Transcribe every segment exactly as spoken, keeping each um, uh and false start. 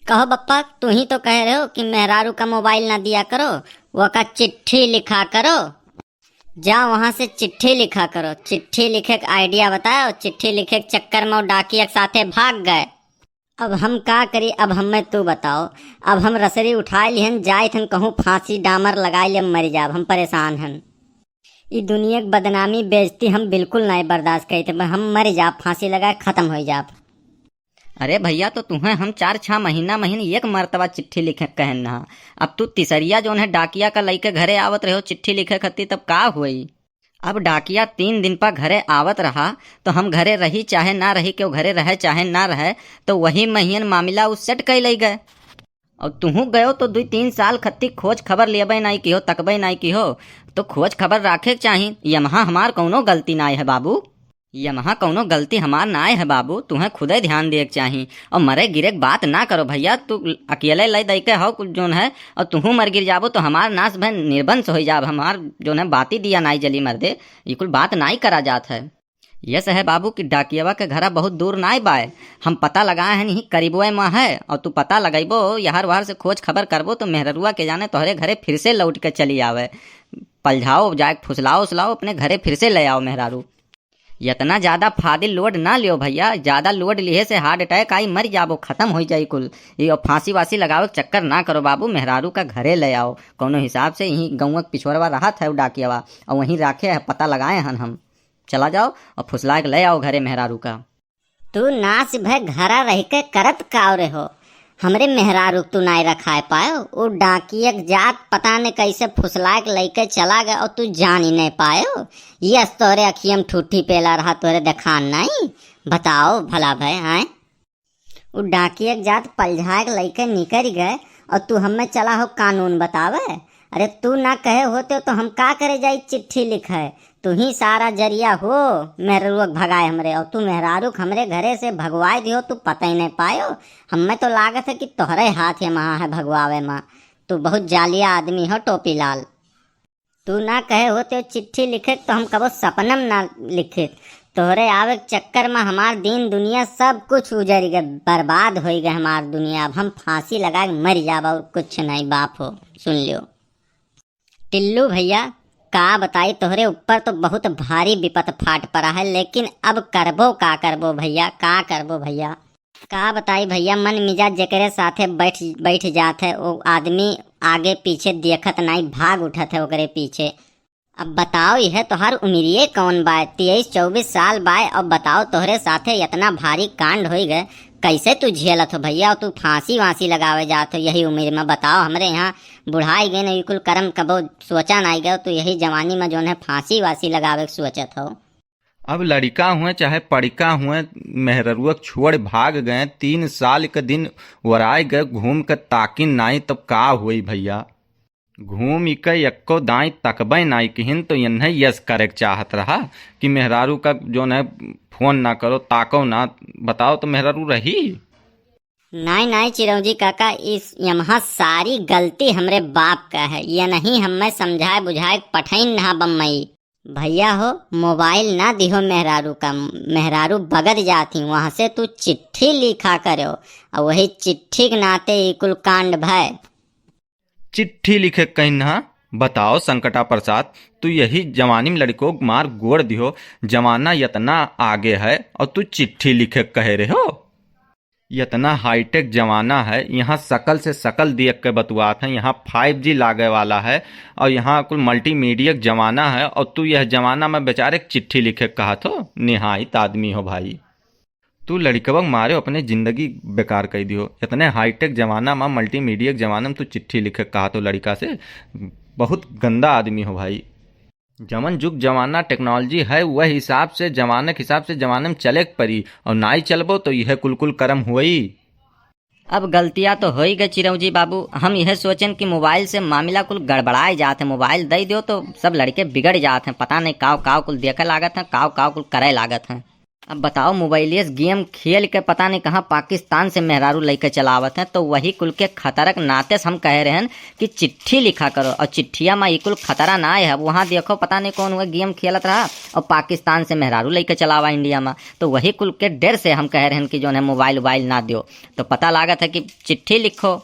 कहो बप्पा, तू ही तो कह रहे हो कि मेहरारू का मोबाइल ना दिया करो, वो का चिट्ठी लिखा करो। जा वहाँ से चिट्ठी लिखा करो। चिट्ठी लिखे के आइडिया बताओ, चिट्ठी लिखे के चक्कर में वो डाकिया के साथे भाग गए। अब हम का करी, अब हमें तू बताओ। अब हम रसरी उठाए लिहन, जाइत हन कहूँ फांसी डामर लगाए ले मर जाब, हम परेशान हन। ई दुनिया के बदनामी बेइज्जती हम बिल्कुल नाई बर्दाश्त करी थे, हम मर जाब, फांसी लगाए खत्म हो जाब। अरे भैया, तो तुहें हम चार छह महीना महीन एक मर्तबा चिट्ठी लिखे कहन ना, अब तू तिसरिया जौन है डाकिया का लइके घरे आवत रहो चिट्ठी लिखे खत्ती, तब का हुई? अब डाकिया तीन दिन पर घरे आवत रहा, तो हम घरे रही चाहे ना रही, क्यों घरे रहे चाहे ना रहे, तो वही महियन मामला उ सेट कइ लइ गए। और तुहू गयो तो दुई तीन साल खत्ती खोज खबर लेबे नाई किहो, तकबे नाई किहो, तो खोज खबर राखे के चाही। यमहा हमार कौनो गलती नाई है बाबू, यमहा कौनो गलती हमार नाई है बाबू, तुहें खुदे ध्यान दिए के चाही। और मरे गिरे के बात ना करो भैया, तू अकेले लइ दइ के हो कुल जौन है, और तुहू मर गिर जाबो तो हमार नाश भय निर्वंश हो जाब, हमार जौन है बाती दिया नाई जली मर्दे, ये कुल बात नाई करा जात है। यस है बाबू कि डाकियवा के घरा बहुत दूर नाय बाय। हम पता लगाए हैं, यहीं करीबवे में है, और तू पता लगइबो, यहर वहर से खोज खबर करबो, तो मेहररुआ के जाने तोहरे घरे फिर से लौट के चली आवे। पलझाओ, जाए फुसलाओ उसलाओ, अपने घरे फिर से ले आओ मेहरारू। इतना ज्यादा फादिल लोड ना लियो भैया, ज्यादा लोड लिहे से हार्ट अटैक आई, मर जाबो, खत्म हो जाई कुल। ये फांसी वासी लगावे के चक्कर ना करो बाबू, मेहरारू का घरे ले आओ कौनो हिसाब से। यहीं गौवा के पिछोरवा रहत है उ डाकियवा, और वहीं राखे है, पता लगाए हन हम। चला जाओ और फुसलाए के ले आओ घरे मेहरारू का। तू नास भय घरा रह के करत काव रे हो? हमरे मेहरारू के तू नाय रखाए पायो। उ डाकिया के जात पता न कैसे फुसलाए के लइके चला गए और तू जान ही नहीं पायो। यस तोरे अखियम ठूठी पेला रहा, तोरे देखान नहीं। बताओ भला भय, आए? उ डाकिया के जात पलझाए के लइके निकल गए और तू हमें चला हो कानून बतावे। अरे तू ना कहे होते तो हम का करे जाई चिट्ठी लिखे? तू ही सारा जरिया हो मेहररुआ के भगाए हमरे, और तू मेहरारू के हमरे घरे से भगवाए दियो, तू पता ही नहीं पायो। हमें तो लागत है कि तोहरे हाथ ये महा है भगवावे मा। तू बहुत जालिया आदमी हो टोपी लाल। तू ना कहे होते चिट्ठी लिखे तो हम कबो सपनम ना लिखे। तोहरे आवे के चक्कर में हमार दीन दुनिया सब कुछ उजर गए, बर्बाद हो गए हमार दुनिया। अब हम फांसी लगा के मर जाब और कुछ नहीं बाप हो, सुन लियो। टिल्लू भैया, का बताई, तोहरे ऊपर तो बहुत भारी विपत फाट पड़ा है, लेकिन अब करबो का करबो भैया, का करबो भैया? का बताई भैया, मन मिजाज जेकरे साथे बैठ, बैठ जात है, वो आदमी आगे पीछे देखत नाई, भाग उठत है ओकरे पीछे। अब बताओ, यह तोहार उमिरिये कौन बाय, तेईस चौबीस साल बाय, अब बताओ, तोहरे साथे इतना भारी कांड होई गए, कैसे तू झेलत हो भैया? तू फांसी वांसी लगावे जात हो यही उमिर में, बताओ, हमरे यहाँ बुढ़ाई गए न, ई कुल करम कबो सोचा नाई गए, तू यही जवानी में जौन है फांसी वांसी लगावे के सोचत हो। अब लड़िका हुए चाहे पड़िका हुए, मेहररुआ के छोड़ भाग गए, तीन साल के दिन वराए गए, घूम के ताकिन नाई, तब का होई भैया? घूम के यक्को दाई तकबे नाई किहिन, तो यन्हे यस करे के चाहत रहा कि मेहरारू का जौन है फोन ना करो, ताको ना, बताओ तो मेहरारू रही? नाई, नाई चिरौंजी काका, इस यमहा सारी गलती हमरे बाप का है, ये नहीं हमें समझाए बुझाए पठैन नहा बम्मई। भैया हो, मोबाइल ना दिहो मेहरारू का, मेहरारू बगद जाती, वहाँ से तू चिट्ठी लिखा करो, और वही चिट्ठी के नाते ई कुल कांड भय। चिट्ठी लिखे कहिन हा? बताओ संकटा प्रसाद, तू यही जवानी में लड़िको मार गोड़ दिहो, जमाना यतना आगे है और तू चिट्ठी लिखे कहे रहे हो? यतना हाईटेक जमाना है, यहाँ सकल से सकल दियक के बतुआत है, यहाँ फाइव जी लागे वाला है और यहाँ कुल मल्टीमीडिया के जमाना है और तू यह जमाना में बेचारे के चिट्ठी लिखे कहत हो, निहायत आदमी हो भाई। तू लड़िकवा के मारे अपने जिंदगी बेकार कर दियो। इतने हाईटेक जमाना में, मल्टीमीडिया के जमाना में तू चिट्ठी लिखे कहत हो लड़िका से, बहुत गंदा आदमी हो भाई। जवन जुग जमाना टेक्नोलॉजी है, वह हिसाब से, जमाने के हिसाब से जमाने में चले के पड़ी, और नाई चलबो तो यह कुल कुल करम हुई। अब गलतियाँ तो हो ही गए चिरौंजी बाबू, हम यह सोचेन कि मोबाइल से मामला कुल गड़बड़ाए जात है, मोबाइल दे दो तो सब लड़के बिगड़ जात हैं, पता नहीं काव काव कुल देखे लागत हैं, काव काव कुल करे लागत हैं। अब बताओ, मोबाइलियस गेम खेल के पता नहीं कहाँ पाकिस्तान से मेहरारू लइके चलावत हैं, तो वही कुल के खतरा के नाते से हम कहे रहन कि चिट्ठी लिखा करो। और चिट्ठिया मा ई कुल खतरा ना है। अब वहाँ देखो, पता नहीं कौन हुआ गेम खेलत रहा और पाकिस्तान से मेहरारू लइके चलावा इंडिया मा, तो वही कुल के डर से हम कहे रहन कि जौन है मोबाइल वोबाइल ना दियो। तो पता लागत है कि चिट्ठी लिखो।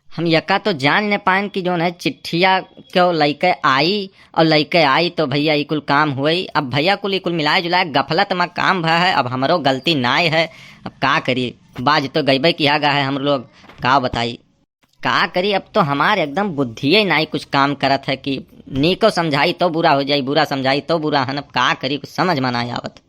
हम यका तो जान न पाएन कि जौन है चिट्ठिया क्यों लइके आई, और लइके आई तो भैया ई कुल काम हुई। अब भैया कुल ई कुल मिलाए जुलाए गफलत मा काम भा है, अब हमरो गलती नाय है। अब का करी, बाज तो गइबे किहा गा है हम लोग, का बताई, का करी। अब तो हमार एकदम बुद्धिये नाई कुछ काम करत है कि नीको समझाई तो बुरा हो जाई, बुरा समझाई तो बुरा है, अब का करी, कुछ समझ मा नाई आवत।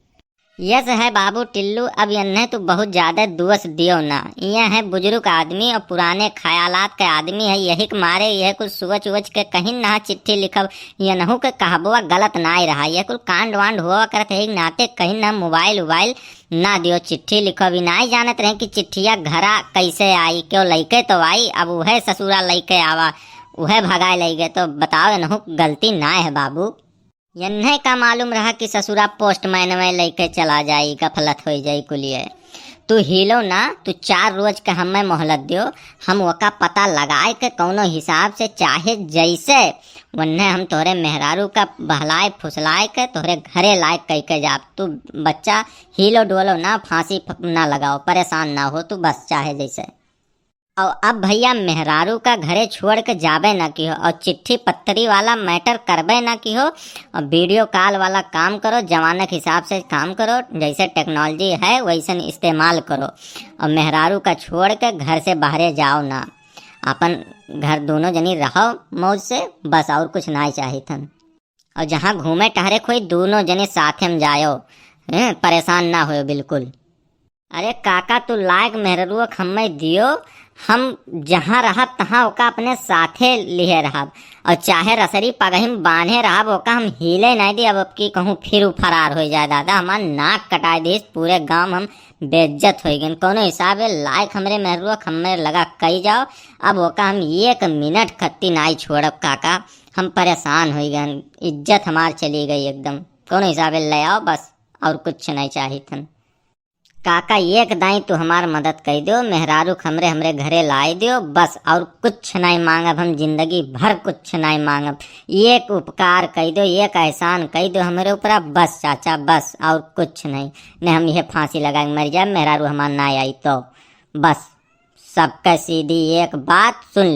यस है बाबू टिल्लू, अब यन्हे तू बहुत ज्यादा दोष दियो ना। यह है बुजुर्ग आदमी और पुराने ख्यालात के आदमी है, यही के मारे यह कुछ सोच वोच के कहीं ना चिट्ठी लिखब। यनहू के कहबवा गलत नाय रहा, यह कुल कांड वांड हुआ करत है, नाते कहीं ना मोबाइल उबाइल ना दियो, चिट्ठी लिखो। अभी नाय जानत रहे कि चिट्ठिया घरा कैसे आई, क्यों लइके तो आई, अब वह ससुरा लइके आवा, वह भगाए लइगे, तो बताओ यनहू के गलती नाय है बाबू। यन्हे का मालूम रहा कि ससुरा पोस्टमैन में लइके चला जाई, गफलत होई जाई कुलिये। तू हिलो ना, तू चार रोज के हमें मोहलत दियो, हम ओका पता लगाए के कौनो हिसाब से चाहे जैसे वन्हे हम तोहरे मेहरारू का बहलाए फुसलाए के तोहरे घरे लायक कई के जाब। तू बच्चा हिलो डोलो ना, फांसी फ-, ना लगाओ, परेशान ना हो तू, बस चाहे जैसे। और अब भैया मेहरारू का घरे छोड़ के जाबे ना किहो, और चिट्ठी पत्री वाला मैटर करबे ना किहो, और वीडियो कॉल वाला काम करो, जमाना के हिसाब से काम करो, जैसे टेक्नोलॉजी है वैसन इस्तेमाल करो, और मेहरारू का छोड़ के घर से बाहरे जाओ ना, अपन घर दोनों जनी रहो मौज से, बस और कुछ ना चाहित हन। और जहाँ घूमे टहरे खोई दोनों जने साथे में जायो, हैं, परेशान ना होयो बिल्कुल। अरे काका, तू लायक मेहररुआ हमें दियो, हम जहाँ रहब तहाँ ओका अपने साथे लिहे रहब, और चाहे रसरी पगही में बांधे रहब, ओका हम हिले नहीं दी। अब, अब की कहूँ फिर उ फरार हो जाए दादा, हमार नाक कटाए दीस, पूरे गांव हम बेइज्जत हो गए। कौनो हिसाब है लायक हमरे मेहररुआ हमें लगा कही जाओ, अब ओका हम एक मिनट खत्ती नहीं छोड़ब काका, हम परेशान हो गए, इज्जत हमार चली गई एकदम। कौनो हिसाब है ले आओ बस, और कुछ नहीं चाहित हन। काका, एक दाई तू हमार मदद कई दो, मेहरारू क हमरे, हमरे घरे लाई दियो, बस और कुछ नहीं मांगब हम, जिंदगी भर कुछ नहीं मांगब। एक उपकार कई दो, एक एहसान कई दो हमरे ऊपरा, बस चाचा, बस और कुछ नहीं। ने हम यह फांसी लगा के मर जाए, मेहरारू हमार ना आई तो बस। सबके सीधी एक बात सुन ली।